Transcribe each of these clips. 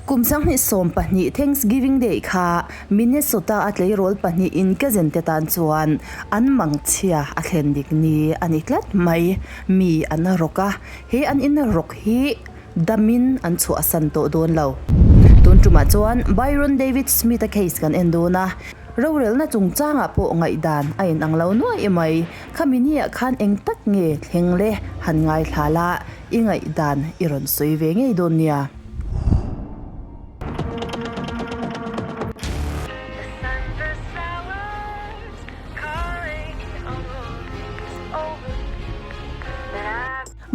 Kum 2020 Thanksgiving Day kha Minnesota a tleirawl pahnihin cousin te tan chuan an mangchhia a thlen dik ni a ni tlat mai. Mi an rawk a, he an in rawk hi damin an chhuahsan tawh dawn lo. Tun tumah chuan Byron David Smith-a case kan en dawn a, rorelna chungchangah pawh ngaihdan a inang lo nuai mai. Khami niah khan eng tak nge thleng le han ngaithla la, i ngaihdan i rawn sawi ve ngei dawn nia.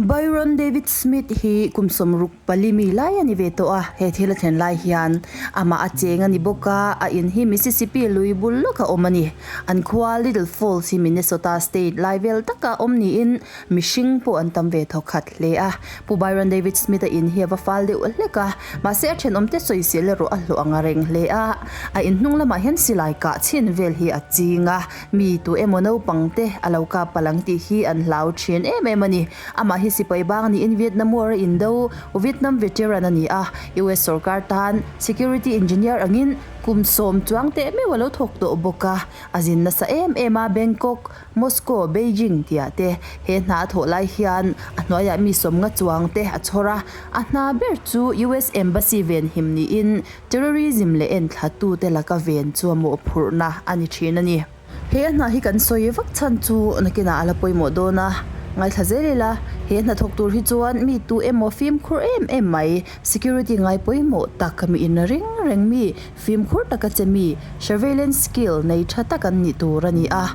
Byron David Smith hi kum 64 mi lai a ni ve tawh a, he thil a thlen lai hian amah a cheng a ni bawk a, a in hi Mississippi lui bul lawka awm a ni. An khua Little Falls hi Minnesota state lai vel taka awm niin Mihring pawh an tam ve thawkhat hle a. Pu Byron David Smith-a in hi a va fal deuh hlek a, mahse a thenawmte sawisel erawh a hlawh ang a reng hle a. A in hnung lamah hian silai kah chhin vel hi a ching a, mi tu emaw naupang te a lo kap palh ang tih hi an hlau thin em em a ni. Amah hi sipai bang niin Vietnam War a indo, Vietnam veteran a ni a, US sorkar tan security engineer angin kum sawm chuang teh meuh a lo thawk tawh bawk a. A zin nasa em em a, Bangkok, Moscow, Beijing tihah te he hna a thawh lai hian a hnuaiah mi sawmnga chuang te a chhawr a, a hna ber chu US Embassy venhim niin terrorism leh enthlatu te laka ven chu a mawhphurhna a ni thin a ni. He a hna hi kan sawi vak chhan chu nakinah a la pawimawh dawn a, ngaithla zel ila he hna thawk tur hi chuan mi tu emaw fimkhur em em mai, security ngai pawimawh tak mi in ring reng mi Fimkhur taka che mi, surveillance skill, nei tha tak an nih tur a ni a.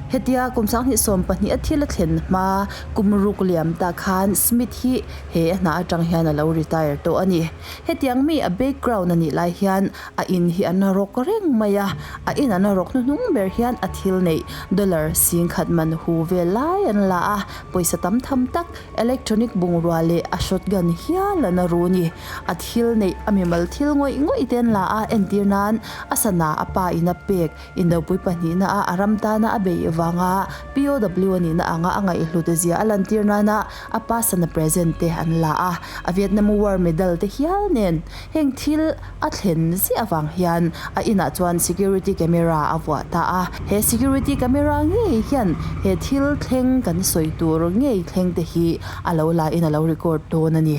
Hetia kum 2020 a thil a thlen hma kum ruk liam ta khan Smith hi he a hna atang hian a lo retire tawh a ni. Hetiang mi a background a nih lai hian a in hi an rawk reng mai a, a in an rawk hnuhnung ber hian a thil neih dollar 10,000 man hu vel lai an la a, pawisa tam tham tak electronic bungrua leh a shotgun hial an a ru a ni. A thil neih a mimal thil ngawih ngawih te an la a, entir nan a sana a pa in a pek indopui pahnihna a a ram tana a beih vanga POW a nihna anga a ngaihhlut zia a lantir nana a pa sana present te an la a, a Vietnam War medal te hial nen heng thil a thlen ziah avang hian a inah chuan security camera a vuah ta a, he security camera ngei hian he thil thleng kan sawi tur ngei thleng te hi a lo la in a lo record dawn a ni.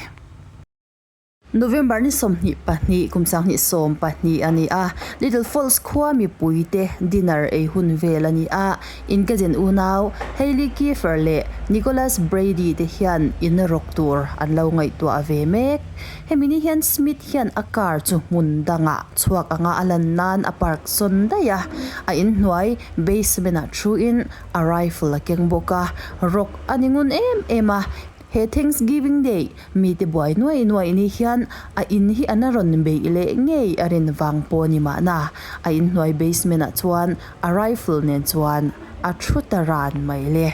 November ni 22 kum 2020 a ni a, Little Falls khua mipuite dinner ei hun vel a ni a, Inkazen unau Hailey Kiefer leh Nicholas Brady te hian in rawk tur an lo ngaihtuah ve mek. Hemi ni hian Smith hian a car chu hmun dangah chhuak anga a lan nan a park sawn daih a, a inhnuai basement ah thuin a rifle a keng bawk a, rawk a ni ngun em em a. He Thanksgiving Day mite buai nuai nuai ni hian a in hi an rawn beih leh ngei a rin vang pawh ni mahna a inhnuai basement ah chuan a rifle nen chuan a thu ta ran mai le.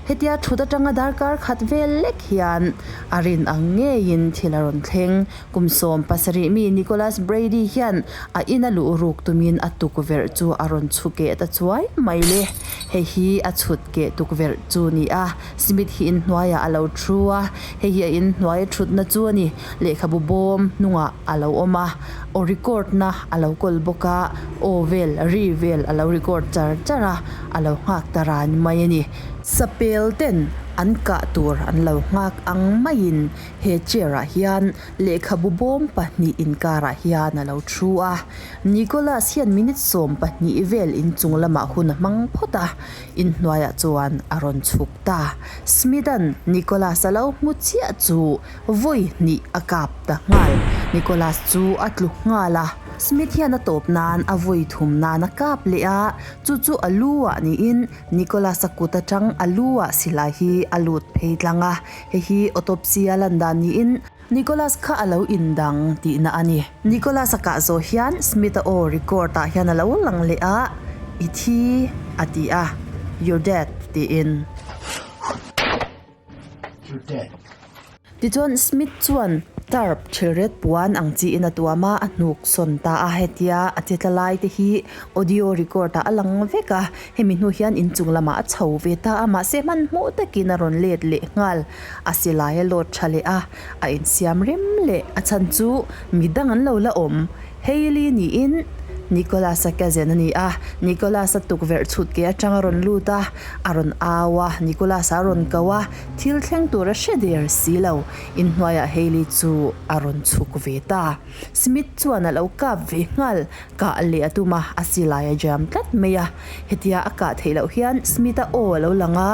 Hetia thut atanga darkar khat vel lek hian a rin ang ngeiin thil a rawn thleng. Kum 17 mi Nicholas Brady hian a ina luh ruk tumin a tukverh chu a rawn chhu keh ta chuai mai le. Hei hi a chhut keh tukverh chu ni a, Smith hi inhnuaiah a lo thu a, hei hi a inhnuai a thutna chu a ni. Lehkhabu bawm hnungah a lo awm a, aw record na a lo kawl bawk a, aw vel, ri vel a lo record char char a, a lo nghak ta ran mai a ni. Sapel ten an kah tur an lo nghak ang maiin He chair ah hian lehkhabu bawm pahnih inkarah hian a lo thu a, Nicholas hian minute 12 vel inchung lamah hun a hmang phawt a, inhnuaiah chuan a rawn chhuk ta. Smith-a'n Nicholas a lo hmu chiah chu vawi hnih a kap ta nghal. Nicholas chu a tlu nghal a, Smith hian a tawp nan a vawi thum nan a kap leh a, chu chu a lu ah niin Nicholas-a kut atang a lu ah silai hi a lut phei tlang a. Hei hi autopsy a lan dan niin Nicholas kha a lo indang tihna a ni. Nicholas a kah zawh hian Smith-a aw record ah hian a lo lang leh a, I thi a ti a, You're dead tiin. You're dead. Tichuan Smith chuan. Tarp thilret puan ang chiin a tuam a, a hnuk sawn ta a, hetia a che tla lai te hi audio record ah a lang vek a, hemi hnu hian inchung lamah a chho ve ta a, mahse hmanhmawh takin a rawn let leh nghal, a silai a load tha leh a, a insiam rem leh a chhan chu midang an lo la awm. Hailey niin Nicholas-a cousin a ni a, Nicholas-a tukverh chhut ke atang a rawn lut a, a rawn au a, Nicholas-a a rawn ko a, thil thleng tur a hre der si lo, inhnuaiah Hailey chu a rawn chhuk ve ta. Smith chuan a lo kap ve nghal, kah leh a tum a, a silai a jam tlat mai a, hetia a kah theih loh hian Smith-a aw a lo lang a,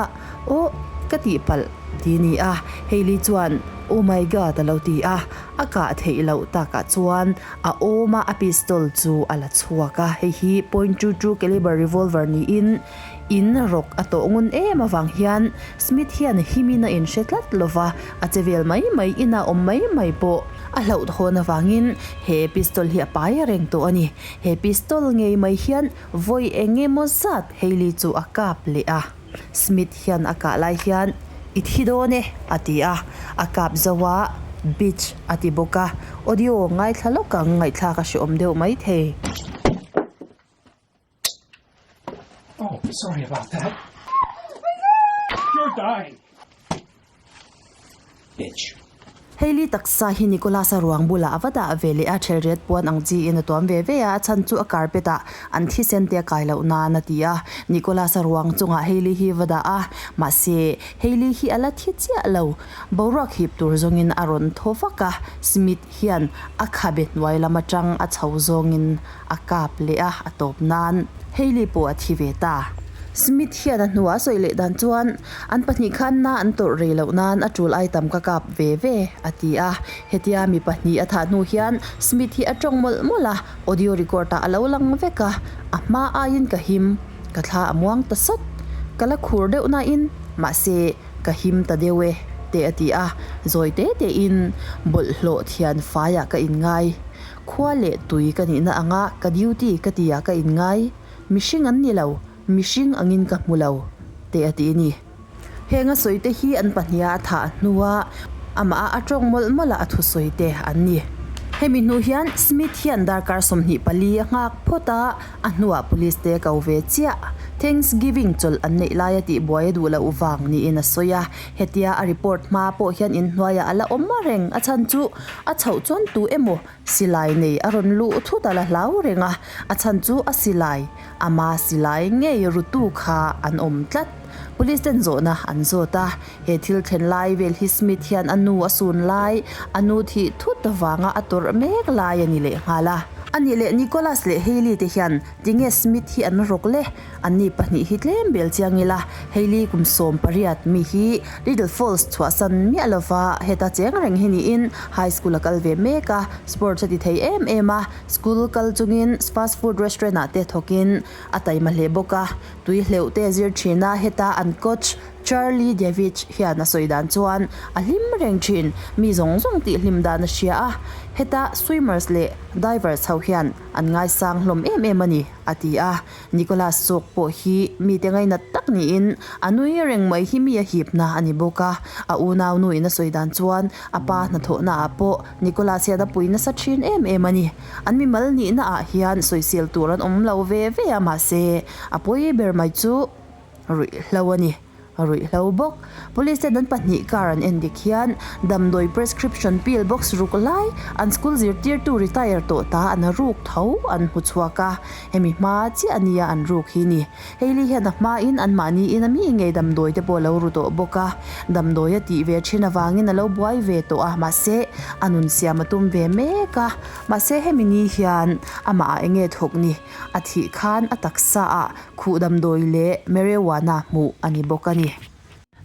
Aw, ka tihpalh ti ni a, Hailey chuan Oh my God a lo ti a, A kah theih loh takah chuan a awm a, a pistol chu a la chhuak a. Hei hi point two two caliber revolver niin in rawk a tawh ngun em avang hian Smith hian himin a inhre tlat lo va, a che vel mai mai ina awm mai mai pawh a hlauhthawn avangin he pistol hi a pai reng tawh a ni. He pistol ngei mai hian vawi eng emaw zat Hailey chu a kap leh a. Smith hian a kah lai hian, I thi dawn e, a ti a. A kap zo a, Bitch, a ti bawk a. Audio ngaithla lawk ang, ngaihthlak a hreawm deuh mai thei. Oh, sorry about that. You're dying. Bitch. Hailey taksa hi Nicholas-a ruang bulah a va dah ve leh a, thelret puan ang chiin a tuam ve ve a, a chhan chu a carpet ah an thisen te a kai loh nan a ti a. Nicholas-a ruang chungah Hailey hi va dah a, mahse Hailey hi a la thi chiah lo. Boruak hip tur zawngin a rawn thaw vak a, Smith hian a khabe hnuai lam atang a chho zawngin a kap leh a, a tawp nan Hailey pawh a thi ve ta. Smith hian a hnuah a sawi leh dan chuan, An pahnih khan na an tawrh rei loh nan a tul ai tam ka kap ve ve, a ti a. Hetia mi pahnih a thah hnu hian Smith hi a tawng mawlh mawlh a, audio record ah a lo lang vek a, a hma aiin ka him, ka thla a muang ta sawt. Ka la khur deuh nain, mahse, ka him ta deuh e, te a ti a. Zawi te tein bawlhhlawh thian faiah ka inngai. Khua leh tui ka nihna anga ka duty ka tia ka inngai. Mihring an ni lo, mihring angin ka hmu lo, te a ti a ni. Heng a sawi te hi an pahniha a thah hnua amah a tawng mawlh mawlh a a thusawi te an ni. Hemi hnu hian Smith hian darkar 24 a nghak phawt a, a hnuah police te a ko ve chiah. Thanksgiving chawlh an neih laia tihbuai a duh loh vang niin a sawi a. Hetia a report hma pawh hian inhnuaiah a la awm reng, a chhan chu a chhoh chuan tu emaw Silai nei a rawn luh thut a la hlau reng a, a chhan chu a silai, ama silai ngei rutu kha an awm tlat. Police ten zawhna an zawt a, he thil thlen lai vel hi Smith hian a nu a sun lai, a nu thih thut avanga a tawrh mek lai a ni lehnghal a. A nih leh Nicholas leh Hailey te hian tinge Smith hi an rawk le? Anni pahnih hi tlem bel chiang ila, Hailey kum 18 mi hi Little Falls chhuahsan miah lova heta cheng reng hi niin high school a kal ve mek a, sports a ti thei em em a, school kal chungin fast food restaurant ah te thawkin a taima hle bawk a, tui hleuh te zir thin a, heta an coach Charlie Devich hian a sawi dan chuan a hlim reng thin, mi zawng zawng tih hlim dan a hria a, heta swimmers leh divers ho hian an ngaisang hlawm em em a ni, a ti a. Nicholas zawk pawh hi mite ngainat tak niin a nui reng mai hi mi a hipna a ni bawk a. A unau nuin a sawi dan chuan a pa hnathawhna ah pawh Nicholas hian a pui nasa thin em em a ni. An mimal nihna ah hian sawisel tur an awm lo ve ve a mahse a pawi ber mai chu ruihhlo a ni. Ruihhlo bawk. Police ten an pahnih car an en dik hian damdawi prescription pill box ruk lai an school zirtirtu retire tawh ta an ruk tho an hmu chhuak a, hemi hma chiah a nia an ruk hi ni. Hailey hian a hmain an mahni in a mi ngei damdawi te pawh a lo ru tawh bawk a, damdawi a tih ve thin avangin a lo buai ve tawh a, mahse a nun siam a tum ve mek a, mahse hemi ni hian amah ah enge thawk ni a thih khan a taksa ah Khuh damdawi leh marijuana hmuh a ni bawk a ni.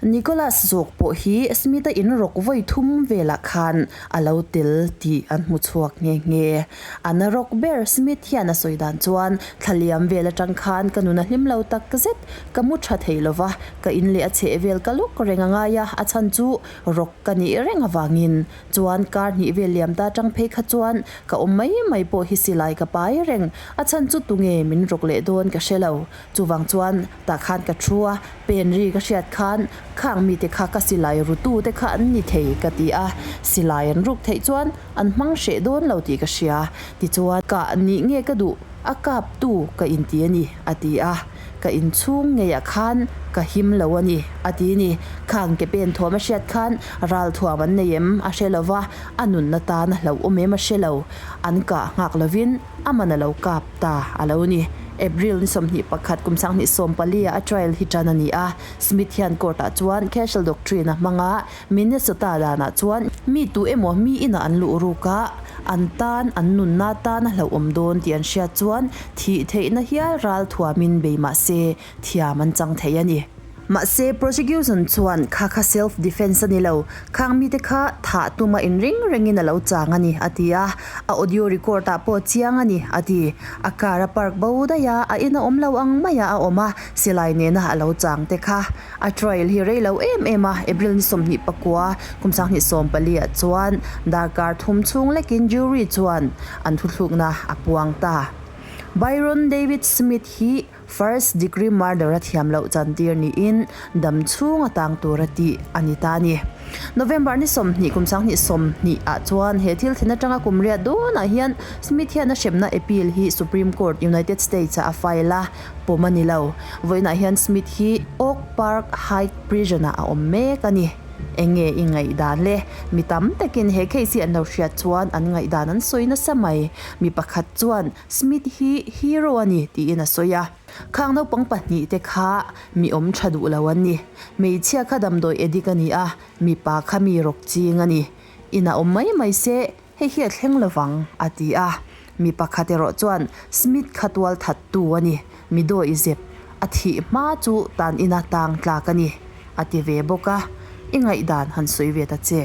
Nicholas zawk pawh hi Smith-a in rawk vawi thum velah khan a lo tel tih an hmu chhuak nghe nghe. An rawk ber Smith hian a sawi dan chuan thla liam vel atang khan ka nun a hlim lo tak zet, ka mu tha thei lo va, ka in leh a chheh vel ka lawk reng a ngai a, a chhan chu rawk ka nih reng avangin Chuan kar hnih vel liam ta tang phei kha chuan ka awm mai mai pawh hi silai ka pai reng. A chhan chu tunge min rawk leh dawn ka hre lo. Chuvang chuan tah khan ka thu a, pen ri ka hriat khan Khang mite kha ka silai rutu te kha an ni thei ka ti a, silai an ruk theih chuan an hmang hreh dawn lo tih ka hria. Tichuan, kah nih nge ka duh, a kap tu ka inti a ni, a ti a. Ka inchhung ngeiah khan ka him lo a ni, a ti a ni. Khang ke pen thuam a hriat khan ral thuam an nei em a hre lo va, a nunna tan a hlauhawm em a hre lo. An kah nghak lovin a man a lo kap ta a lo ni. April ni 21 kum 2014 ah a trial hi tan a ni a. Smith hian court ah chuan Casual Doctrine a hmang a, Minnesota danah chuan mi tu emaw mi inah an luh ruk a, an tan an nunna tan a hlauhawm dawn tih an hriat chuan thih theihna hial ral thuamin bei mah se thiam an chang thei a ni. Mahse prosecution chuan kha kha self defence a ni lo, khang mite kha thah tuma inring rengin a lo chang a ni a ti a, a audio record ah pawh chiang a ni a ti. A car a park bo daih a, a in a awm lo ang maiah a awm a, silai nena a lo chang te kha. A trial hi rei lo em em a, April ni 29, kum 2014 ah chuan darkar thum chhung lekin jury chuan an thuthlukna a puang ta. Byron David Smith hi first degree murder a thiam loh chantir niin dam chhung a tang tur a tih a ni ta a ni. November ni 20 kum 2020 ah chuan he thil thlen atanga kum riat dawnah hian Smith hian a hremna appeal hi Supreme Court, United States ah a file a, pawm a ni lo. Vawiinah hian Smith hi Oak Park Height Prison-ah a awm mek a ni. Eng nge i ngaihdan le? Mi tam takin he case hi an lo hriat chuan an ngaihdan an sawi nasa mai. Mi pakhat chuan Smith hi hero a ni tiin a sawi a. Khang naupang pahnihte kha mi awm tha duh lo an ni. Hmeichhia kha damdawi addict a ni a, mipa kha mi rawk ching a ni. Inah awm mai mai se Hei hi a thleng lovang, a ti a. Mi pakhat erawh chuan Smith kha tual thattu a ni, mi dawi zep, a thih hma chu tan ina tang tlak a ni, a ti ve bawk a. I ngaihdan han sawi ve ta che.